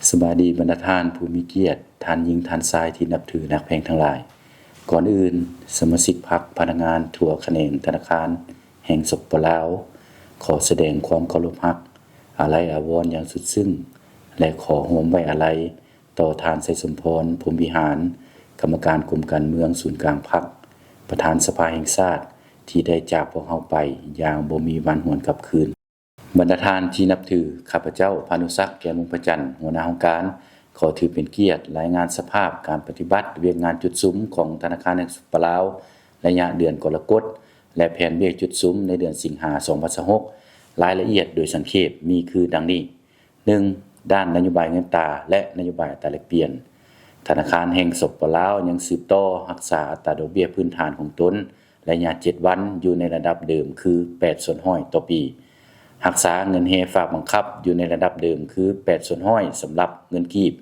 ສະບາຍດີບັນດາທ່ານຜູ້ມີກຽດ, ທ່ານຍິງ, ທ່ານຊາຍທີ່ນັບຖືຮັກແພງທັງຫຼາຍ. ກ່ອນອື່ນ, ສະມາຊິກພັກ, ພະນັກງານທົ່ວຂະແໜງທະນາຄານແຫ່ງ ສປປ ລາວ ຂໍສະແດງຄວາມເຄົາລົບຮັກ, ອາໄລອາວອນຢ່າງສຸດຊຶ້ງ ແລະ ຂໍຮ່ວມໄວ້ອາໄລຕໍ່ທ່ານ ໄຊສົມພອນ ພົມວິຫານ, ກຳມະການກົມການເມືອງສູນກາງພັກ, ປະທານສະພາແຫ່ງຊາດ ທີ່ໄດ້ຈາກພວກເຮົາໄປຢ່າງບໍ່ມີວັນຫວນກັບຄືນ. ບັນດາທ່ານທີ່ນັບຖື, ຂ້າພະເຈົ້າ ພານຸສັກ ແກ້ວມຸງພະຈັນ, ຫົວໜ້າຫ້ອງການ, ຂໍຖືເປັນກຽດລາຍງານສະພາບການປະຕິບັດວຽກງານຈຸດສຸມຂອງທະນາຄານແຫ່ງ ສປປ ລາວ ໄລຍະເດືອນກໍລະກົດ ແລະ ແຜນວຽກຈຸດສຸມໃນເດືອນສິງຫາ ສອງພັນຊາວຫົກ ລາຍລະອຽດໂດຍສັງເຂບມີຄືດັ່ງນີ້. ໜຶ່ງ, ດ້ານນະໂຍບາຍເງິນຕາ ແລະ ນະໂຍບາຍອັດຕາແລກປ່ຽນ. ທະນາຄານແຫ່ງ ສປປ ລາວ ຍັງສືບຕໍ່ຮັກສາອັດຕາດອກເບ້ຍພື້ນຖານຂອງຕົນ ໄລຍະເຈັດວັນ ຢູ່ໃນລະດັບເດີມຄື ແປດສ່ວນຮ້ອຍຕໍ່ປີ. ຮັກສາເງິນເຮຝາກບັງຄັບຢູ່ໃນລະດັບເດີມຄື ແປດສ່ວນຮ້ອຍ ສຳລັບເງິນກີບ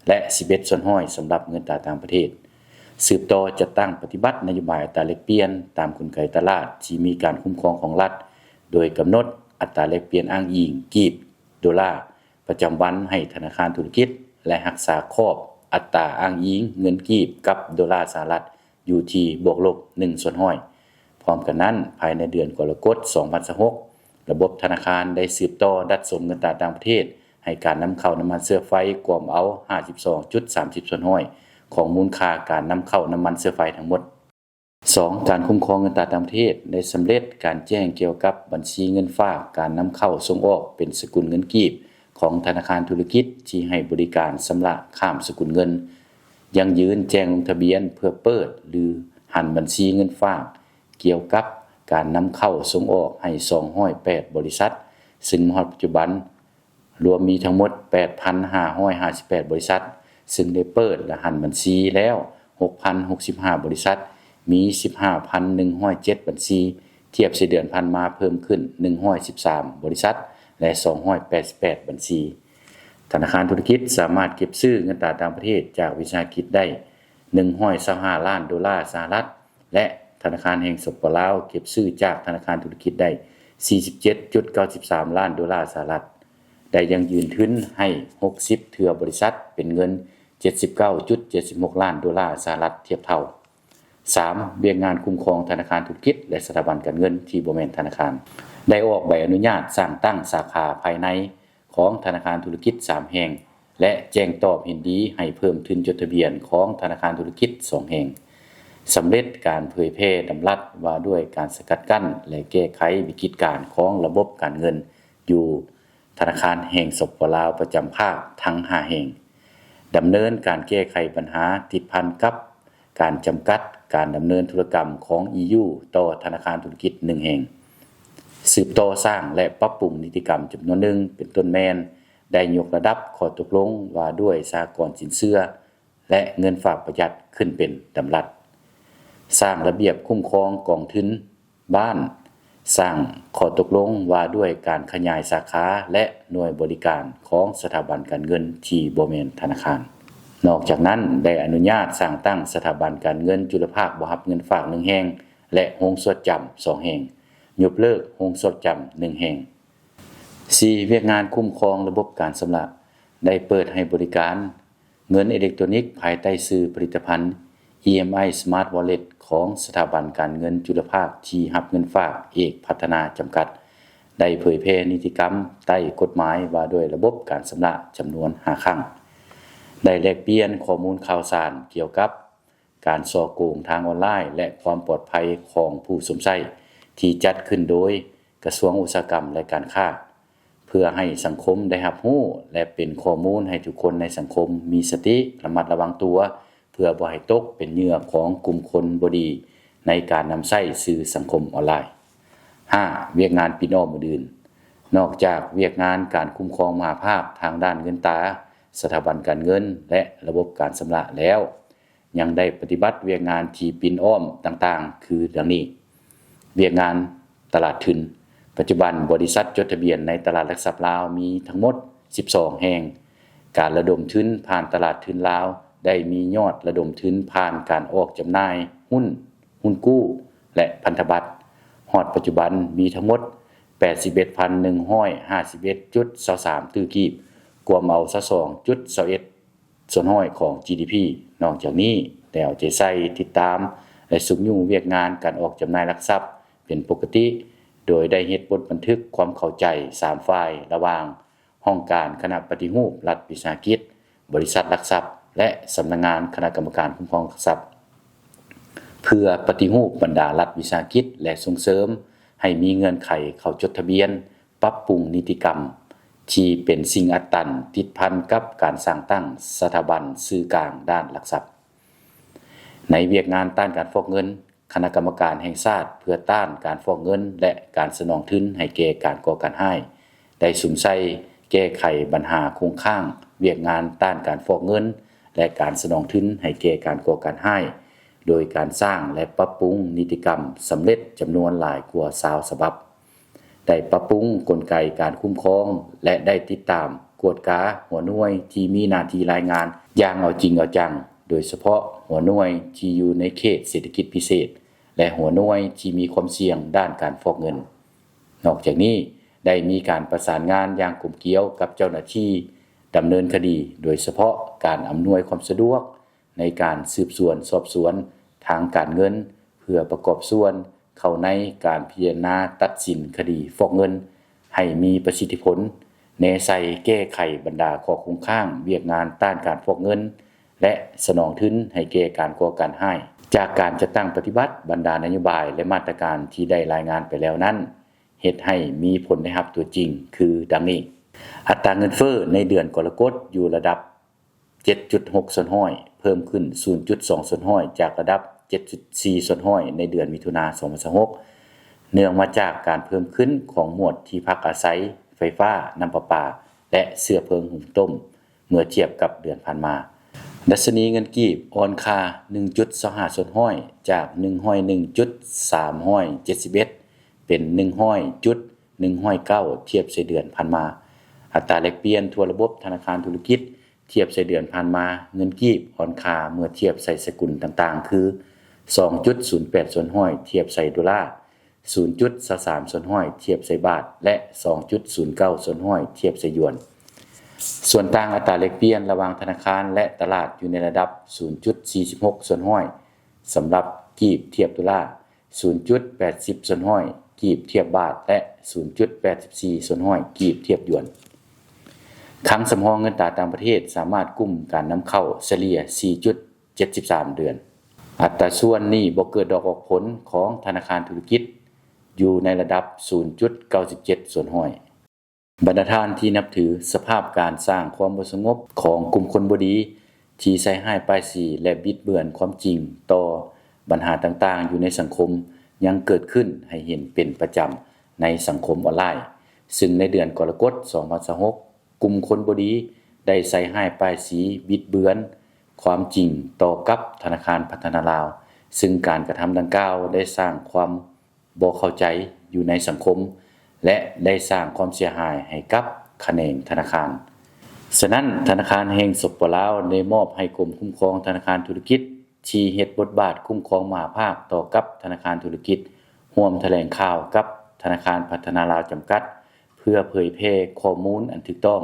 ແລະ ສິບເອັດສ່ວນຮ້ອຍ ສຳລັບເງິນຕາຕ່າງປະເທດ. ສືບຕໍ່ຈັດຕັ້ງປະຕິບັດນະໂຍບາຍອັດຕາແລກປ່ຽນຕາມກົນໄກຕະຫຼາດທີ່ມີການຄຸ້ມຄອງຂອງລັດ, ໂດຍກຳນົດອັດຕາແລກປ່ຽນອ້າງອີງກີບ ໂດລາ ປະຈຳວັນໃຫ້ທະນາຄານທຸລະກິດ ແລະ ຮັກສາຂອບອັດຕາອ້າງອີງເງິນກີບກັບໂດລາສະຫະລັດຢູ່ທີ່ບວກລົບໜຶ່ງສ່ວນຮ້ອຍ. ພ້ອມກັນນັ້ນ, ພາຍໃນເດືອນກໍລະກົດ ສອງພັນຊາວຫົກ ລະບົບທະນາຄານໄດ້ສືບຕໍ່ດັດສົມເງິນຕາຕ່າງປະເທດ ໃຫ້ການນຳເຂົ້ານ້ຳມັນເຊື້ອໄຟກວມເອົາ ຫ້າສິບສອງຈຸດສາມສິບສ່ວນຮ້ອຍ ຂອງມູນຄ່າການນຳເຂົ້ານ້ຳມັນເຊື້ອໄຟທັງໝົດ. ສອງ, ການຄຸ້ມຄອງເງິນຕາຕ່າງປະເທດໄດ້ສຳເລັດການແຈ້ງກ່ຽວກັບບັນຊີເງິນຝາກການນຳເຂົ້າສົ່ງອອກເປັນສະກຸນເງິນກີບຂອງທະນາຄານທຸລະກິດທີ່ໃຫ້ບໍລິການຊຳລະຂ້າມສະກຸນເງິນ, ຢັ້ງຢືນແຈ້ງລົງທະບຽນເພື່ອເປີດ ຫຼື ຫັນບັນຊີເງິນຝາກກ່ຽວກັບການນຳເຂົ້າສົ່ງອອກໃຫ້ສອງຮ້ອຍແປດບໍລິສັດ, ຊຶ່ງມາຮອດປັດຈຸບັນ ລວມມີທັງໝົດ ແປດພັນຫ້າຮ້ອຍຫ້າສິບແປດບໍລິສັດ, ຊຶ່ງໄດ້ເປີດ ແລະ ຫັນບັນຊີແລ້ວ ຫົກພັນຫົກສິບຫ້າບໍລິສັດ, ມີ ສິບຫ້າພັນໜຶ່ງຮ້ອຍເຈັດບັນຊີ, ທຽບໃສ່ເດືອນຜ່ານມາເພີ່ມຂຶ້ນ ໜຶ່ງຮ້ອຍສິບສາມບໍລິສັດ ແລະ ສອງຮ້ອຍແປດສິບແປດບັນຊີ. ທະນາຄານທຸລະກິດສາມາດເກັບຊື້ເງິນຕາຕ່າງປະເທດຈາກວິສາຫະກິດໄດ້ ໜຶ່ງຮ້ອຍຊາວຫ້າລ້ານໂດລາສະຫະລັດ ແລະ ທະນາຄານແຫ່ງ ສປປ ລາວ ເກັບຊື້ຈາກທະນາຄານທຸລະກິດໄດ້ ສີ່ສິບເຈັດຈຸດເກົ້າສິບສາມລ້ານໂດລາສະຫະລັດ, ໄດ້ຢັ້ງຢືນທຶນໃຫ້ ຫົກສິບເທື່ອບໍລິສັດ ເປັນເງິນ ເຈັດສິບເກົ້າຈຸດເຈັດສິບຫົກລ້ານໂດລາສະຫະລັດທຽບເທົ່າ. ສາມ, ວຽກງານຄຸ້ມຄອງທະນາຄານທຸລະກິດ ແລະ ສະຖາບັນການເງິນທີ່ບໍ່ແມ່ນທະນາຄານ ໄດ້ອອກໃບອະນຸຍາດສ້າງຕັ້ງສາຂາພາຍໃນ ຂອງທະນາຄານທຸລະກິດສາມແຫ່ງ ແລະ ແຈ້ງຕອບເຫັນດີໃຫ້ເພີ່ມທຶນຈົດທະບຽນຂອງທະນາຄານທຸລະກິດສອງແຫ່ງ, ສຳເລັດການເຜີຍແຜ່ດຳລັດວ່າດ້ວຍການສະກັດກັ້ນ ແລະ ແກ້ໄຂວິກິດການຂອງລະບົບການເງິນຢູ່ທະນາຄານແຫ່ງ ສປປ ລາວ ປະຈຳພາກທັງຫ້າແຫ່ງ, ດຳເນີນການແກ້ໄຂບັນຫາຕິດພັນກັບ ການຈຳກັດການດຳເນີນທຸລະກຳຂອງ ອີ ຢູ ຕໍ່ທະນາຄານທຸລະກິດໜຶ່ງແຫ່ງ, ສືບຕໍ່ສ້າງ ແລະ ປັບປຸງນິຕິກຳຈຳນວນໜຶ່ງ ເປັນຕົ້ນແມ່ນ ໄດ້ຍົກລະດັບຂໍ້ຕົກລົງວ່າດ້ວຍສະຫະກອນສິນເຊື່ອ ແລະ ເງິນຝາກປະຢັດຂຶ້ນເປັນດຳລັດ, ສ້າງລະບຽບຄຸ້ມຄອງກອງທຶນ ບ້ານ, ສ້າງຂໍ້ຕົກລົງວ່າດ້ວຍການຂະຫຍາຍສາຂາ ແລະ ໜ່ວຍບໍລິການຂອງສະຖາບັນການເງິນທີ່ບໍ່ແມ່ນທະນາຄານ. ນອກຈາກນັ້ນ, ໄດ້ອະນຸຍາດສ້າງຕັ້ງສະຖາບັນການເງິນຈຸລະພາກບໍ່ຮັບເງິນຝາກໜຶ່ງແຫ່ງ ແລະ ໂຮງຊວດຈຳສອງແຫ່ງ, ຍົກເລີກໂຮງຊວດຈຳໜຶ່ງແຫ່ງ. ສີ່, ວຽກງານຄຸ້ມຄອງລະບົບການຊຳລະ ໄດ້ເປີດໃຫ້ບໍລິການ ເງິນເອເລັກໂຕນິກພາຍໃຕ້ຊື່ຜະລິດຕະພັນ EMI Smart Wallet ຂອງສະຖາບັນການເງິນຈຸລະພາກທີ່ຮັບເງິນຝາກເອກພັດທະນາຈຳກັດ ໄດ້ເຜີຍແຜ່ນິຕິກຳໃຕ້ກົດໝາຍວ່າດ້ວຍລະບົບການຊຳລະຈຳນວນຫ້າຄັ້ງ, ໄດ້ແລກປ່ຽນຂໍ້ມູນຂ່າວສານກ່ຽວກັບ ການສໍ້ໂກງທາງອອນລາຍ ແລະ ຄວາມປອດໄພຂອງຜູ້ຊົມໃຊ້ ທີ່ຈັດຂຶ້ນໂດຍກະຊວງອຸດສາຫະກຳ ແລະ ການຄ້າ ເພື່ອໃຫ້ສັງຄົມໄດ້ຮັບຮູ້ ແລະ ເປັນຂໍ້ມູນໃຫ້ທຸກຄົນໃນສັງຄົມມີສະຕິລະມັດລະວັງຕົວ ເພື່ອບໍ່ໃຫ້ຕົກເປັນເຫຍື່ອຂອງກຸ່ມຄົນບໍ່ດີໃນການນຳໃຊ້ສື່ສັງຄົມອອນລາຍ. ຫ້າ, ວຽກງານປິ່ນອ້ອມອື່ນໆ. ນອກຈາກວຽກງານການຄຸ້ມຄອງມະຫາພາກທາງດ້ານເງິນຕາ, ສະຖາບັນການເງິນ ແລະ ລະບົບການຊຳລະແລ້ວ, ຍັງໄດ້ປະຕິບັດວຽກງານທີ່ປິ່ນອ້ອມຕ່າງໆ ຄືດັ່ງນີ້. ວຽກງານຕະຫຼາດທຶນ. ປັດຈຸບັນ, ບໍລິສັດຈົດທະບຽນໃນຕະຫຼາດຫຼັກຊັບລາວມີທັງໝົດສິບສອງແຫ່ງ. ການລະດົມທຶນຜ່ານຕະຫຼາດທຶນລາວ ໄດ້ມີຍອດລະດົມທຶນຜ່ານການອອກຈຳໜ່າຍຫຸ້ນ, ຫຸ້ນກູ້ ແລະ ພັນທະບັດ ຮອດປັດຈຸບັນມີທັງໝົດແປດສິບເອັດພັນໜຶ່ງຮ້ອຍຫ້າສິບເອັດຈຸດຊາວສາມຕື້ກີບ, ກວມເອົາຊາວສອງຈຸດຊາວເອັດສ່ວນຮ້ອຍຂອງ ຈີດີພີ. ນອກຈາກນີ້ ໄດ້ເອົາໃຈໃສ່ຕິດຕາມ ແລະ ຊຸກຍູ້ວຽກງານການອອກຈຳໜ່າຍຫຼັກຊັບເປັນປົກກະຕິ, ໂດຍໄດ້ເຮັດບົດບັນທຶກຄວາມເຂົ້າໃຈສາມຝ່າຍ ລະຫວ່າງຫ້ອງການຄະນະປະຕິຮູບລັດວິສາຫະກິດ, ບໍລິສັດຫຼັກຊັບ ແລະ ສຳນັກງານຄະນະກຳມະການຄຸ້ມຄອງຫຼັກຊັບ ເພື່ອປະຕິຮູບບັນດາລັດວິສາຫະກິດ ແລະ ສົ່ງເສີມໃຫ້ມີເງື່ອນໄຂເຂົ້າຈົດທະບຽນ, ປັບປຸງນິຕິກຳທີ່ເປັນສິ່ງອັດຕັນຕິດພັນກັບການສ້າງຕັ້ງສະຖາບັນສື່ກາງດ້ານຫຼັກຊັບ. ໃນວຽກງານຕ້ານການຟອກເງິນ, ຄະນະກຳມະການແຫ່ງຊາດເພື່ອຕ້ານການຟອກເງິນ ແລະ ການສະໜອງທຶນໃຫ້ແກ່ການກໍ່ການຮ້າຍ ໄດ້ສຸມໃສ່ແກ້ໄຂບັນຫາຄົງຄ້າງວຽກງານຕ້ານການຟອກເງິນ ແລະ ການສະໜອງທຶນໃຫ້ແກ່ການກໍ່ການຮ້າຍ ໂດຍການສ້າງ ແລະ ປັບປຸງນິຕິກຳສຳເລັດຈຳນວນຫຼາຍກວ່າຊາວສະບັບ, ໄດ້ປັບປຸງກົນໄກການຄຸ້ມຄອງ ແລະ ໄດ້ຕິດຕາມ, ກວດກາຫົວໜ່ວຍທີ່ມີໜ້າທີ່ລາຍງານຢ່າງເອົາຈິງເອົາຈັງ, ໂດຍສະເພາະຫົວໜ່ວຍທີ່ຢູ່ໃນເຂດເສດຖະກິດພິເສດ ແລະ ຫົວໜ່ວຍທີ່ມີຄວາມສ່ຽງດ້ານການຟອກເງິນ. ນອກຈາກນີ້ ໄດ້ມີການປະສານງານຢ່າງກົມກຽວກັບເຈົ້າໜ້າທີ່ດຳເນີນຄະດີ, ໂດຍສະເພາະການອຳນວຍຄວາມສະດວກໃນການສືບສວນສອບສວນທາງການເງິນ ເພື່ອປະກອບສ່ວນເຂົ້າໃນການພິຈາລະນາຕັດສິນຄະດີຟອກເງິນໃຫ້ມີປະສິດທິຜົນ, ແນໃສ່ແກ້ໄຂບັນດາຂໍ້ຄົງຄ້າງວຽກງານຕ້ານການຟອກເງິນ ແລະ ສະໜອງທຶນໃຫ້ແກ່ການກໍ່ການຮ້າຍ. ຈາກການຈັດຕັ້ງປະຕິບັດບັນດານະໂຍບາຍ ແລະ ມາດຕະການທີ່ໄດ້ລາຍງານໄປແລ້ວນັ້ນ ເຮັດໃຫ້ມີຜົນໄດ້ຮັບຕົວຈິງຄືດັ່ງນີ້: ອັດຕາເງິນເຟີ້ໃນເດືອນກໍລະກົດຢູ່ລະດັບ ເຈັດຈຸດຫົກສ່ວນຮ້ອຍ ເພີ່ມຂຶ້ນ ສູນຈຸດສອງສ່ວນຮ້ອຍ ຈາກລະດັບ ເຈັດຈຸດສີ່ສ່ວນຮ້ອຍ ໃນເດືອນມິຖຸນາ ສອງພັນຊາວຫົກ ເນື່ອງມາຈາກການເພີ່ມຂຶ້ນຂອງໝວດທີ່ພັກອາໄສ, ໄຟຟ້າ, ນ້ຳປະປາ ແລະ ເຊື້ອເພີງຫຸງຕົ້ມ ເມື່ອທຽບກັບເດືອນຜ່ານມາ. ດັດຊະນີເງິນກີບອ່ອນຄ່າ ໜຶ່ງຈຸດຊາວຫ້າສ່ວນຮ້ອຍ ຈາກ ໜຶ່ງຮ້ອຍໜຶ່ງຈຸດສາມເຈັດສິບເອັດ ເປັນ ໜຶ່ງຮ້ອຍຈຸດໜຶ່ງຮ້ອຍເກົ້າ ທຽບໃສ່ເດືອນຜ່ານມາ. ອັດຕາແລກປ່ຽນທົ່ວລະບົບທະນາຄານທຸລະກິດ ທຽບໃສ່ເດືອນຜ່ານມາ, ເງິນກີບອ່ອນຄ່າເມື່ອທຽບໃສ່ສະກຸນຕ່າງໆ ຄື ສອງຈຸດສູນແປດສ່ວນຮ້ອຍ ທຽບໃສ່ໂດລາ, ສູນຈຸດຊາວສາມສ່ວນຮ້ອຍ ທຽບໃສ່ບາດ ແລະ ສອງຈຸດສູນເກົ້າສ່ວນຮ້ອຍ ທຽບໃສ່ຢວນ. ສ່ວນຕ່າງອັດຕາແລກປ່ຽນລະຫວ່າງທະນາຄານ ແລະ ຕະຫຼາດ ຢູ່ໃນລະດັບ ສູນຈຸດສີ່ສິບຫົກສ່ວນຮ້ອຍ ສຳລັບກີບທຽບໂດລາ, ສູນຈຸດແປດສິບສ່ວນຮ້ອຍ ກີບທຽບບາດ ແລະ ສູນຈຸດແປດສິບສີ່ສ່ວນຮ້ອຍ ກີບທຽບຢວນ. ຄັງສຳຮອງເງິນຕາຕ່າງປະເທດສາມາດກຸ້ມການນຳເຂົ້າສະເລ່ຍ ສີ່ຈຸດເຈັດສິບສາມເດືອນ. ອັດຕາສ່ວນໜີ້ບໍ່ເກີດດອກອອກຜົນຂອງທະນາຄານທຸລະກິດ ຢູ່ໃນລະດັບ ສູນຈຸດເກົ້າສິບເຈັດສ່ວນຮ້ອຍ. ບັນດາທ່ານທີ່ນັບຖື, ສະພາບການສ້າງຄວາມບໍ່ສະຫງົບຂອງກຸ່ມຄົນບໍ່ດີ ທີ່ໃສ່ຮ້າຍປ້າຍສີ ແລະ ບິດເບືອນຄວາມຈິງຕໍ່ບັນຫາຕ່າງໆຢູ່ໃນສັງຄົມ ຍັງເກີດຂຶ້ນໃຫ້ເຫັນເປັນປະຈຳໃນສັງຄົມອອນລາຍ, ຊຶ່ງໃນເດືອນກໍລະກົດ ສອງພັນຊາວຫົກ ກຸ່ມຄົນບໍ່ດີໄດ້ໃສ່ຮ້າຍປ້າຍສີ ບິດເບືອນຄວາມຈິງຕໍ່ກັບທະນາຄານພັດທະນາລາວ, ຊຶ່ງການກະທຳດັ່ງກ່າວໄດ້ສ້າງຄວາມ ບໍ່ເຂົ້າໃຈຢູ່ໃນສັງຄົມ ແລະ ໄດ້ສ້າງຄວາມເສຍຫາຍໃຫ້ກັບຂະແໜງທະນາຄານ. ສະນັ້ນ, ທະນາຄານແຫ່ງ ສປປ ລາວ ໄດ້ມອບໃຫ້ກົມຄຸ້ມຄອງທະນາຄານທຸລະກິດ ທີ່ເຮັດບົດບາດຄຸ້ມຄອງມະຫາພາກຕໍ່ກັບທະນາຄານທຸລະກິດ ຮ່ວມຖະແຫຼງຂ່າວກັບທະນາຄານພັດທະນາລາວ ຈຳກັດ ເພື່ອເຜີຍແຜ່ຂໍ້ມູນອັນຖືກຕ້ອງ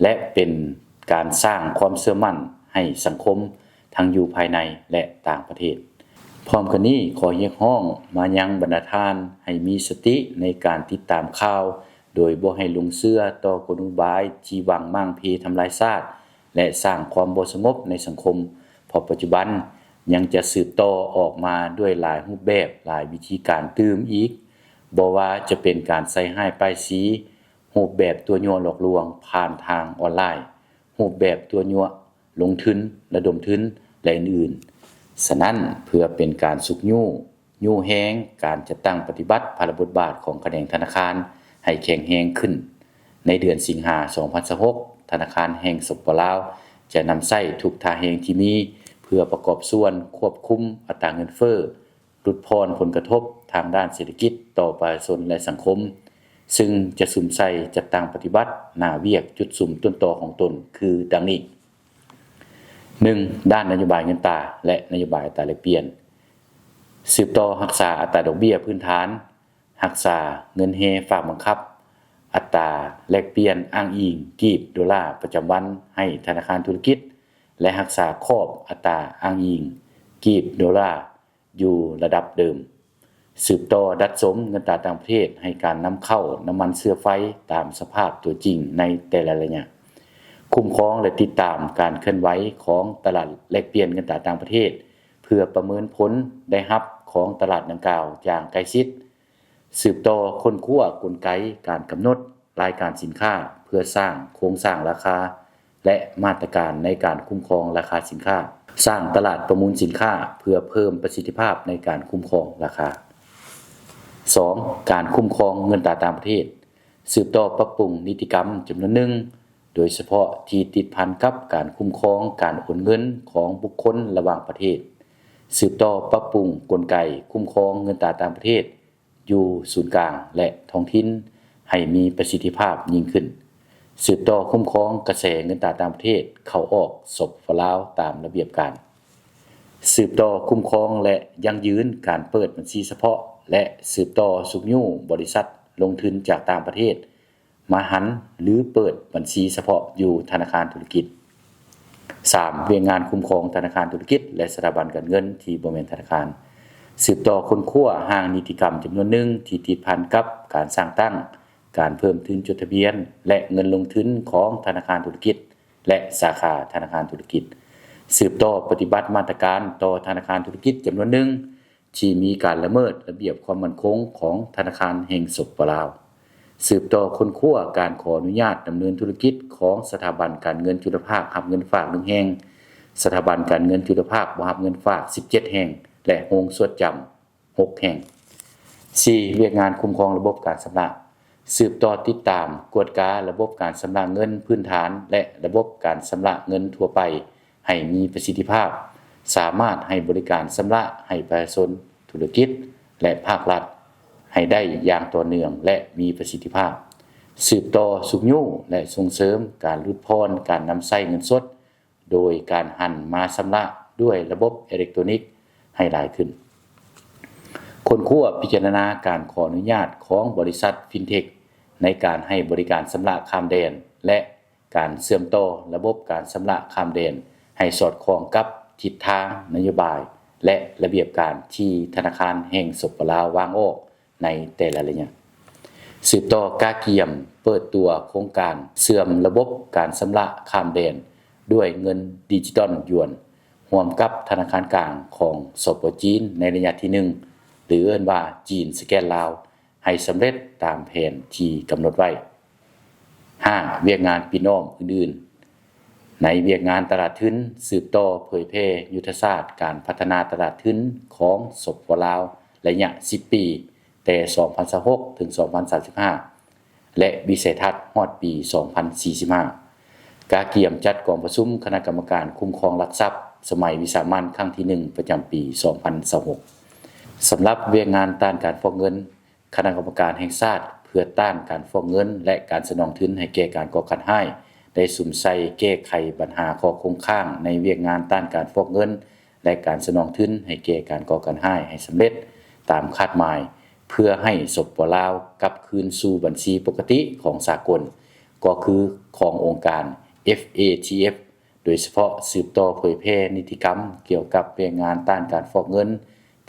ແລະ ເປັນການສ້າງຄວາມເຊື່ອໝັ້ນໃຫ້ສັງຄົມ ທັງຢູ່ພາຍໃນ ແລະ ຕ່າງປະເທດ. ພ້ອມກັນນີ້, ຂໍຮຽກຮ້ອງມາຍັງບັນດາທ່ານໃຫ້ມີສະຕິໃນການຕິດຕາມຂ່າວ ໂດຍບໍ່ໃຫ້ຫຼົງເຊື່ອຕໍ່ກົນອຸບາຍທີ່ຫວັງມ້າງເພທຳລາຍຊາດ ແລະ ສ້າງຄວາມບໍ່ສະຫງົບໃນສັງຄົມ, ເພາະປັດຈຸບັນຍັງຈະສືບຕໍ່ອອກມາດ້ວຍຫຼາຍຮູບແບບ, ຫຼາຍວິທີການຕື່ມອີກ, ບໍ່ວ່າຈະເປັນການໃສ່ຮ້າຍປ້າຍສີ, ຮູບແບບຕົວະຍົວະຫຼອກລວງຜ່ານທາງອອນລາຍ, ຮູບແບບຕົວະຍົວະລົງທຶນ, ລະດົມທຶນ ແລະ ອື່ນໆ. ສະນັ້ນ, ເພື່ອເປັນການຊຸກຍູ້, ຍູ້ແຮງການຈັດຕັ້ງປະຕິບັດພາລະບົດບາດຂອງຂະແໜງທະນາຄານໃຫ້ແຂງແຮງຂຶ້ນ, ໃນເດືອນສິງຫາ ສອງພັນຊາວຫົກ ທະນາຄານແຫ່ງ ສປປ ລາວ ຈະນຳໃຊ້ທຸກທ່າແຮງທີ່ມີ ເພື່ອປະກອບສ່ວນຄວບຄຸມອັດຕາເງິນເຟີ້, ຫຼຸດຜ່ອນຜົນກະທົບທາງດ້ານເສດຖະກິດຕໍ່ປະຊາຊົນ ແລະ ສັງຄົມ, ຊຶ່ງຈະສຸມໃສ່ຈັດຕັ້ງປະຕິບັດໜ້າວຽກຈຸດສຸມຕົ້ນຕໍຂອງຕົນ ຄືດັ່ງນີ້: ໜຶ່ງ, ດ້ານນະໂຍບາຍເງິນຕາ ແລະ ນະໂຍບາຍອັດຕາແລກປ່ຽນ, ສືບຕໍ່ຮັກສາອັດຕາດອກເບ້ຍພື້ນຖານ, ຮັກສາເງິນແຮຝາກບັງຄັບ, ອັດຕາແລກປ່ຽນອ້າງອີງກີບໂດລາປະຈຳວັນໃຫ້ທະນາຄານທຸລະກິດ ແລະ ຮັກສາຂອບອັດຕາອ້າງອີງກີບໂດລາຢູ່ລະດັບເດີມ. ສືບຕໍ່ດັດສົມເງິນຕາຕ່າງປະເທດໃຫ້ການນຳເຂົ້ານ້ຳມັນເຊື້ອໄຟຕາມສະພາບຕົວຈິງໃນແຕ່ລະໄລຍະ. ຄຸ້ມຄອງ ແລະ ຕິດຕາມການເຄື່ອນໄຫວຂອງຕະຫຼາດແລກປ່ຽນເງິນຕາຕ່າງປະເທດ ເພື່ອປະເມີນຜົນໄດ້ຮັບຂອງຕະຫຼາດດັ່ງກ່າວຢ່າງໃກ້ຊິດ. ສືບຕໍ່ຄົ້ນຄວ້າກົນໄກການກຳນົດລາຍການສິນຄ້າ ເພື່ອສ້າງໂຄງສ້າງລາຄາ ແລະ ມາດຕະການໃນການຄຸ້ມຄອງລາຄາສິນຄ້າ, ສ້າງຕະຫຼາດປະມູນສິນຄ້າເພື່ອເພີ່ມປະສິດທິພາບໃນການຄຸ້ມຄອງລາຄາ. ສອງ, ການຄຸ້ມຄອງເງິນຕາຕ່າງປະເທດ. ສືບຕໍ່ປັບປຸງນິຕິກຳຈຳນວນໜຶ່ງ ໂດຍສະເພາະທີ່ຕິດພັນກັບການຄຸ້ມຄອງການໂອນເງິນຂອງບຸກຄົນລະຫວ່າງປະເທດ. ສືບຕໍ່ປັບປຸງກົນໄກຄຸ້ມຄອງເງິນຕາຕ່າງປະເທດ ຢູ່ສູນກາງ ແລະ ທ້ອງຖິ່ນໃຫ້ມີປະສິດທິພາບຍິ່ງຂຶ້ນ. ສືບຕໍ່ຄຸ້ມຄອງກະແສເງິນຕາຕ່າງປະເທດເຂົ້າອອກ ສປປ ລາວ ຕາມລະບຽບການ. ສືບຕໍ່ຄຸ້ມຄອງ ແລະ ຢັ້ງຢືນການເປີດບັນຊີສະເພາະ ແລະ ສືບຕໍ່ຊຸກຍູ້ບໍລິສັດລົງທຶນຈາກຕ່າງປະເທດ ມາຫັນ ຫຼື ເປີດບັນຊີສະເພາະຢູ່ທະນາຄານທຸລະກິດ. ສາມ, ວຽກງານຄຸ້ມຄອງທະນາຄານທຸລະກິດ ແລະ ສະຖາບັນການເງິນທີ່ບໍ່ແມ່ນທະນາຄານ. ສືບຕໍ່ຄົ້ນຄວ້າຮ່າງນິຕິກຳຈຳນວນໜຶ່ງທີ່ຕິດພັນກັບການສ້າງຕັ້ງ, ການເພີ່ມທຶນຈົດທະບຽນ ແລະ ເງິນລົງທຶນຂອງທະນາຄານທຸລະກິດ ແລະ ສາຂາທະນາຄານທຸລະກິດ. ສືບຕໍ່ປະຕິບັດມາດຕະການຕໍ່ທະນາຄານທຸລະກິດຈຳນວນໜຶ່ງ ທີ່ມີການລະເມີດລະບຽບຄວາມໝັ້ນຄົງຂອງທະນາຄານແຫ່ງ ສປປ ລາວ. ສືບຕໍ່ຄົ້ນຄວ້າການຂໍອະນຸຍາດດຳເນີນທຸລະກິດຂອງສະຖາບັນການເງິນຈຸລະພາກຮັບເງິນຝາກໜຶ່ງແຫ່ງ, ສະຖາບັນການເງິນຈຸລະພາກບໍ່ຮັບເງິນຝາກສິບເຈັດແຫ່ງ ແລະ ໂຮງຊວດຈຳຫົກແຫ່ງ. ສີ່, ວຽກງານຄຸ້ມຄອງລະບົບການຊຳລະ. ສືບຕໍ່ຕິດຕາມກວດກາລະບົບການຊຳລະເງິນພື້ນຖານ ແລະ ລະບົບການຊຳລະເງິນທົ່ວໄປ ໃຫ້ມີປະສິດທິພາບ, ສາມາດໃຫ້ບໍລິການຊຳລະໃຫ້ປະຊາຊົນ, ທຸລະກິດ ແລະ ພາກລັດ ໃຫ້ໄດ້ຢ່າງຕໍ່ເນື່ອງ ແລະ ມີປະສິດທິພາບ. ສືບຕໍ່ຊຸກຍູ້ ແລະ ສົ່ງເສີມການຫຼຸດຜ່ອນການນຳໃຊ້ເງິນສົດ ໂດຍການຫັນມາຊຳລະດ້ວຍລະບົບເອເລັກໂຕນິກໃຫ້ຫຼາຍຂຶ້ນ. ຄົ້ນຄວ້າພິຈາລະນາການຂໍອະນຸຍາດຂອງບໍລິສັດ FinTech ໃນການໃຫ້ບໍລິການຊຳລະຂ້າມແດນ ແລະ ການເຊື່ອມຕໍ່ລະບົບການຊຳລະຂ້າມແດນໃຫ້ສອດຄ່ອງກັບທິດທາງນະໂຍບາຍ ແລະ ລະບຽບການທີ່ທະນາຄານແຫ່ງ ສປປ ລາວ ວາງອອກໃນແຕ່ລະໄລຍະ. ສືບຕໍ່ກະກຽມເປີດຕົວໂຄງການເຊື່ອມລະບົບການຊຳລະຂ້າມແດນດ້ວຍເງິນດິຈິຕອນຢວນ ຮ່ວມກັບທະນາຄານກາງຂອງ ສປ ຈີນ ໃນໄລຍະທີໜຶ່ງ ຫຼື ເອີ້ນວ່າ ຈີນສະແກນລາວ ໃຫ້ສຳເລັດຕາມແຜນທີ່ກຳນົດໄວ້. ຫ້າ, ວຽກງານປິ່ນອ້ອມອື່ນໆ. ໃນວຽກງານຕະຫຼາດທຶນ, ສືບຕໍ່ເຜີຍແຜ່ຍຸດທະສາດການພັດທະນາຕະຫຼາດທຶນຂອງ ສປປ ລາວ ໄລຍະສິບປີ ແຕ່ສອງພັນຊາວຫົກ ເຖິງ ສອງພັນສາມສິບຫ້າ ແລະ ວິໄສທັດຮອດປີສອງພັນສີ່ສິບຫ້າ. ກະກຽມຈັດກອງປະຊຸມຄະນະກຳມະການຄຸ້ມຄອງຫຼັກຊັບ ສະໄໝວິສາມັນຄັ້ງທີໜຶ່ງ ປະຈຳປີສອງພັນຊາວຫົກ. ສຳລັບວຽກງານຕ້ານການຟອກເງິນ, ຄະນະກຳມະການແຫ່ງຊາດເພື່ອຕ້ານການຟອກເງິນ ແລະ ການສະໜອງທຶນໃຫ້ແກ່ການກໍ່ການຮ້າຍ ໄດ້ສຸມໃສ່ແກ້ໄຂບັນຫາຂໍ້ຄົງຄ້າງໃນວຽກງານຕ້ານການຟອກເງິນ ແລະ ການສະໜອງທຶນໃຫ້ແກ່ການກໍ່ການຮ້າຍໃຫ້ສຳເລັດຕາມຄາດໝາຍ ເພື່ອໃຫ້ ສປປ ລາວ ກັບຄືນສູ່ບັນຊີປົກກະຕິຂອງສາກົນ, ກໍຄືຂອງອົງການ ເອັຟ ເອ ທີ ເອັຟ ໂດຍສະເພາະສືບຕໍ່ເຜີຍແຜ່ນິຕິກຳກ່ຽວກັບວຽກງານຕ້ານການຟອກເງິນ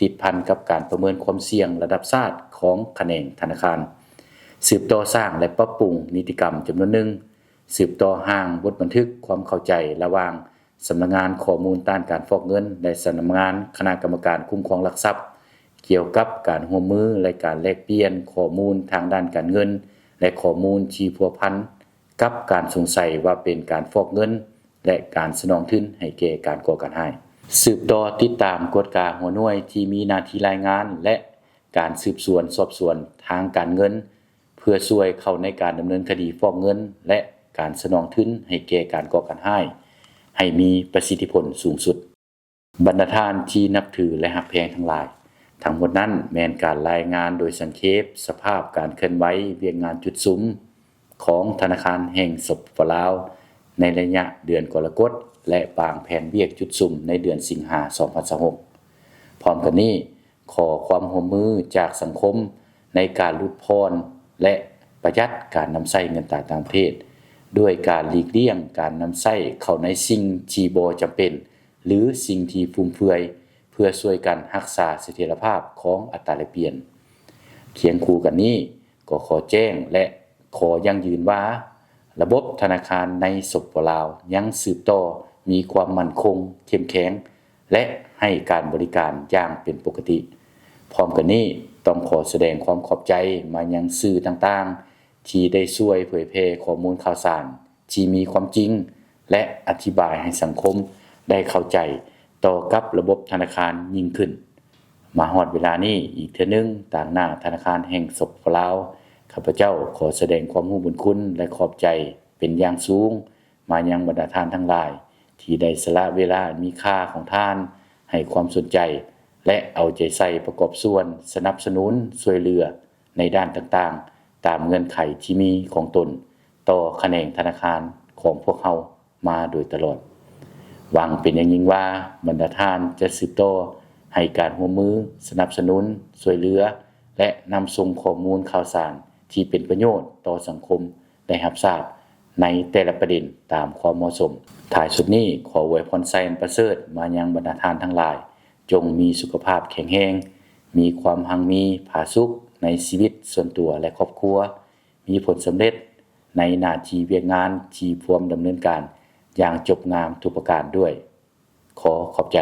ຕິດພັນກັບການປະເມີນຄວາມສ່ຽງລະດັບຊາດຂອງຂະແໜງທະນາຄານ, ສືບຕໍ່ສ້າງ ແລະ ປັບປຸງນິຕິກຳຈຳນວນໜຶ່ງ, ສືບຕໍ່ຮ່າງບົດບັນທຶກຄວາມເຂົ້າໃຈລະຫວ່າງສຳນັກງານຂໍ້ມູນຕ້ານການຟອກເງິນ ແລະ ສຳນັກງານຄະນະກຳມະການຄຸ້ມຄອງຫຼັກຊັບ ກ່ຽວກັບການຮ່ວມມື ແລະ ການແລກປ່ຽນຂໍ້ມູນທາງດ້ານການເງິນ ແລະ ຂໍ້ມູນທີ່ພົວພັນ ກັບການສົງໄສວ່າເປັນການຟອກເງິນ ແລະ ການສະໜອງທຶນໃຫ້ແກ່ການກໍ່ການຮ້າຍ. ສືບຕໍ່ຕິດຕາມກວດກາຫົວໜ່ວຍທີ່ມີໜ້າທີ່ລາຍງານ ແລະ ການສືບສວນສອບສວນທາງການເງິນ ເພື່ອຊ່ວຍເຂົ້າໃນການດຳເນີນຄະດີຟອກເງິນ ແລະ ການສະໜອງທຶນໃຫ້ແກ່ການກໍ່ການຮ້າຍ ໃຫ້ມີປະສິດທິຜົນສູງສຸດ. ບັນດາທ່ານທີ່ນັບຖື ແລະ ຮັກແພງທັງຫຼາຍ, ທັງໝົດນັ້ນແມ່ນການລາຍງານໂດຍສັງເຂບສະພາບການເຄື່ອນໄຫວວຽກງານຈຸດສຸມຂອງທະນາຄານແຫ່ງ ສປປ ລາວ ໃນໄລຍະເດືອນກໍລະກົດ ແລະ ວາງແຜນວຽກຈຸດສຸມໃນເດືອນສິງຫາ ສອງພັນຊາວຫົກ. ພ້ອມກັນນີ້, ຂໍຄວາມຮ່ວມມືຈາກສັງຄົມໃນການຫຼຸດຜ່ອນ ແລະ ປະຢັດການນຳໃຊ້ເງິນຕາຕ່າງປະເທດ ດ້ວຍການຫຼີກລ່ຽງການນຳໃຊ້ເຂົ້າໃນສິ່ງທີ່ບໍ່ຈຳເປັນ ຫຼື ສິ່ງທີ່ຟຸມເຟືອຍ ເພື່ອຊ່ວຍກັນຮັກສາສະຖຽນລະພາບຂອງອັດຕາແລກປ່ຽນ. ຄຽງຄູ່ກັນນີ້, ກໍຂໍແຈ້ງ ແລະ ຂໍຢັ້ງຢືນວ່າ ລະບົບທະນາຄານໃນ ສປປ ລາວ ຍັງສືບຕໍ່ມີຄວາມໝັ້ນຄົງ, ເຂັ້ມແຂງ ແລະ ໃຫ້ການບໍລິການຢ່າງເປັນປົກກະຕິ. ພ້ອມກັນນີ້, ຕ້ອງຂໍສະແດງຄວາມຂອບໃຈມາຍັງສື່ຕ່າງໆ ທີ່ໄດ້ຊ່ວຍເຜີຍແຜ່ຂໍ້ມູນຂ່າວສານທີ່ມີຄວາມຈິງ ແລະ ອະທິບາຍໃຫ້ສັງຄົມໄດ້ເຂົ້າໃຈຕໍ່ກັບລະບົບທະນາຄານຍິ່ງຂຶ້ນ. ມາຮອດເວລານີ້ອີກເທື່ອໜຶ່ງ, ຕາງໜ້າທະນາຄານແຫ່ງ ສປປ ລາວ, ຂ້າພະເຈົ້າຂໍສະແດງຄວາມຮູ້ບຸນຄຸນ ແລະ ຂອບໃຈເປັນຢ່າງສູງ ມາຍັງບັນດາທ່ານທັງຫຼາຍ ທີ່ໄດ້ສະຫຼະເວລາອັນມີຄ່າຂອງທ່ານ ໃຫ້ຄວາມສົນໃຈ ແລະ ເອົາໃຈໃສ່ປະກອບສ່ວນສະໜັບສະໜູນຊ່ວຍເຫຼືອໃນດ້ານຕ່າງໆ ຕາມເງື່ອນໄຂທີ່ມີຂອງຕົນຕໍ່ຂະແໜງທະນາຄານຂອງພວກເຮົາມາໂດຍຕະຫຼອດ. ຫວັງເປັນຢ່າງຍິ່ງວ່າ ບັນດາທ່ານຈະສືບຕໍ່ໃຫ້ການຮ່ວມມື, ສະໜັບສະໜູນ, ຊ່ວຍເຫຼືອ ແລະ ນຳສົ່ງຂໍ້ມູນຂ່າວສານທີ່ເປັນປະໂຫຍດຕໍ່ສັງຄົມ ໄດ້ຮັບຊາບໃນແຕ່ລະປະເດັນຕາມຄວາມເໝາະສົມ. ທ້າຍສຸດນີ້, ຂໍອວຍພອນໄຊອັນປະເສີດມາຍັງບັນດາທ່ານທັງຫຼາຍ, ຈົ່ງມີສຸຂະພາບແຂງແຮງ, ມີຄວາມຮັ່ງມີຜາສຸກໃນຊີວິດສ່ວນຕົວ ແລະ ຄອບຄົວ, ມີຜົນສຳເລັດໃນໜ້າທີ່ວຽກງານທີ່ພວມດຳເນີນການຢ່າງຈົບງາມທຸກປະການດ້ວຍ. ຂໍຂອບໃຈ.